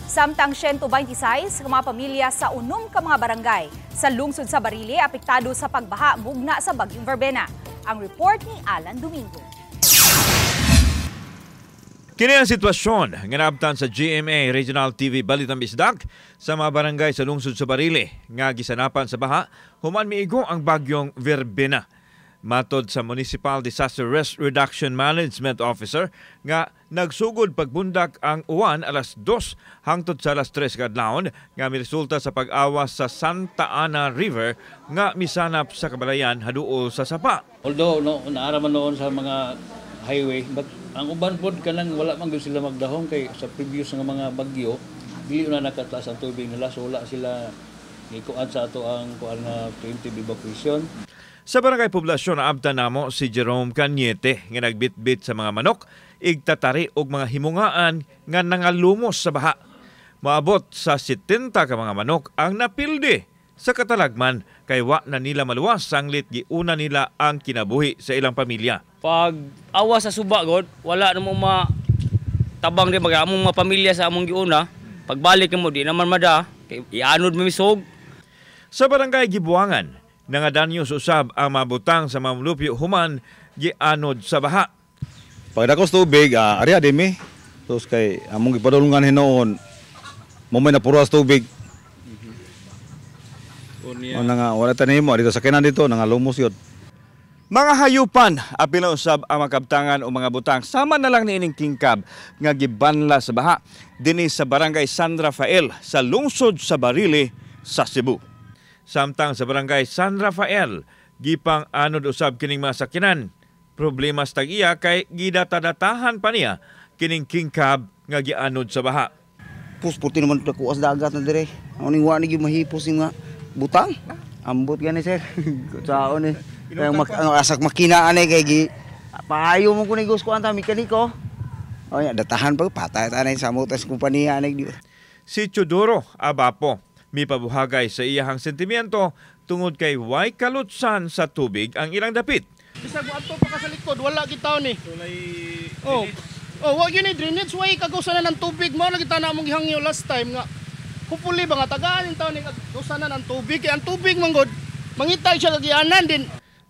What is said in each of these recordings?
Samtang 126 ka mga pamilya sa 6 ka mga barangay sa lungsod sa Barili apektado sa pagbaha mugna sa bagyong Verbena. Ang report ni Alan Domingo. Kini ang sitwasyon nga naabtan sa GMA Regional TV Balitang Bisdak sa mga barangay sa lungsod sa Barili nga gisanapan sa baha human miigo ang bagyong Verbena. Matod sa Municipal Disaster Risk Reduction Management Officer nga nagsugod pagbundak ang uwan alas 2 hangtod sa alas 3 kadlawon nga miresulta sa pag-awas sa Santa Ana River nga misanap sa kabalayan haduol sa sapa. Although no, naara man noon sa mga highway, but ang uban pod kanang wala man gyud sila magdahong kay sa previous nga mga bagyo dili na nakataas ang tubig nila, so wala sila gikuan sa ato ang kuan nga preemptive evacuation. Sa barangay Poblasyon naabtan namo si Jerome Cañete nga nagbitbit sa mga manok, igtatari og mga himungaan nga nangalumos sa baha. Maabot sa 70 ka mga manok ang napildi sa katalagman kay wa na nila maluwas sanglit giuna nila ang kinabuhi sa ilang pamilya. Pag awa sa suba god, wala na mo ma tabang di baga among mga pamilya sa among giuna. Pagbalik mo di naman mada, kay ianod mi misog. Sa barangay Gibuangan, nangadanyo usab ang mabutang sa mamlupyo human gianod sa baha. Pagdakos tubig, arya di mi. Tapos kay among gipadulungan hinuon, mo may napuruas tubig. O nga, wala tanim mo, dito sa kinan dito, nangalumos yun. Mga hayupan, apil na usab ang makabtangan o mga butang. Sama na lang niining kingkab nga gibanla sa baha dinhi sa barangay San Rafael sa lungsod sa Barili sa Cebu. Samtang sa barangay San Rafael, gipang anod usab kining mga sakyanan. Problema sa tag-iya kay gidatadatahan pa niya kining kingkab nga gianod sa baha. Pus puti naman kuas dagat na dire. Ang ning wa ni gyud mahipos yung nga butang. Ambot gani, sir. Saon ni. Ang asak makina ani kay gi paayo mo ko ni gusto anta mekaniko. O ya datahan pa patay tanay sa motas kompanya ani di. Si Chodoro Abapo mipabuhagay sa iyahang sentimiento tungod kay way kalutsan sa tubig ang ilang dapit. Bisag adto pa ka sa likod, wala gitaw ni. Oh. Oh, wa gyud ni drainage, way kagawasan ng tubig mo lagi ta na among gihangyo last time nga. Hopefully ba nga tagaan taon ni kagawasan ang tubig kay ang tubig man gud mangitay siya kagianan din.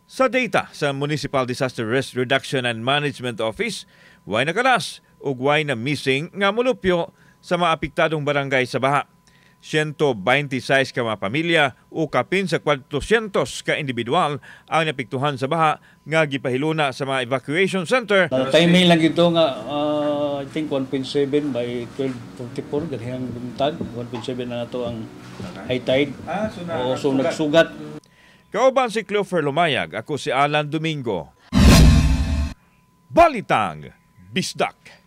Sa data sa Municipal Disaster Risk Reduction and Management Office, way nakalas ug way na missing nga mulupyo sa maapektadong barangay sa baha. 126 ka mga pamilya o kapin sa 400 ka individual ang napiktuhan sa baha nga gipahiluna sa mga evacuation center. Timing lang ito nga I think 1.7 by 12:44 ganihang buntag, 1.7 na nato ang high tide. So, Oo, so nagsugat. Kauban si Clofer Lumayag, ako si Alan Domingo. Balitang Bisdak.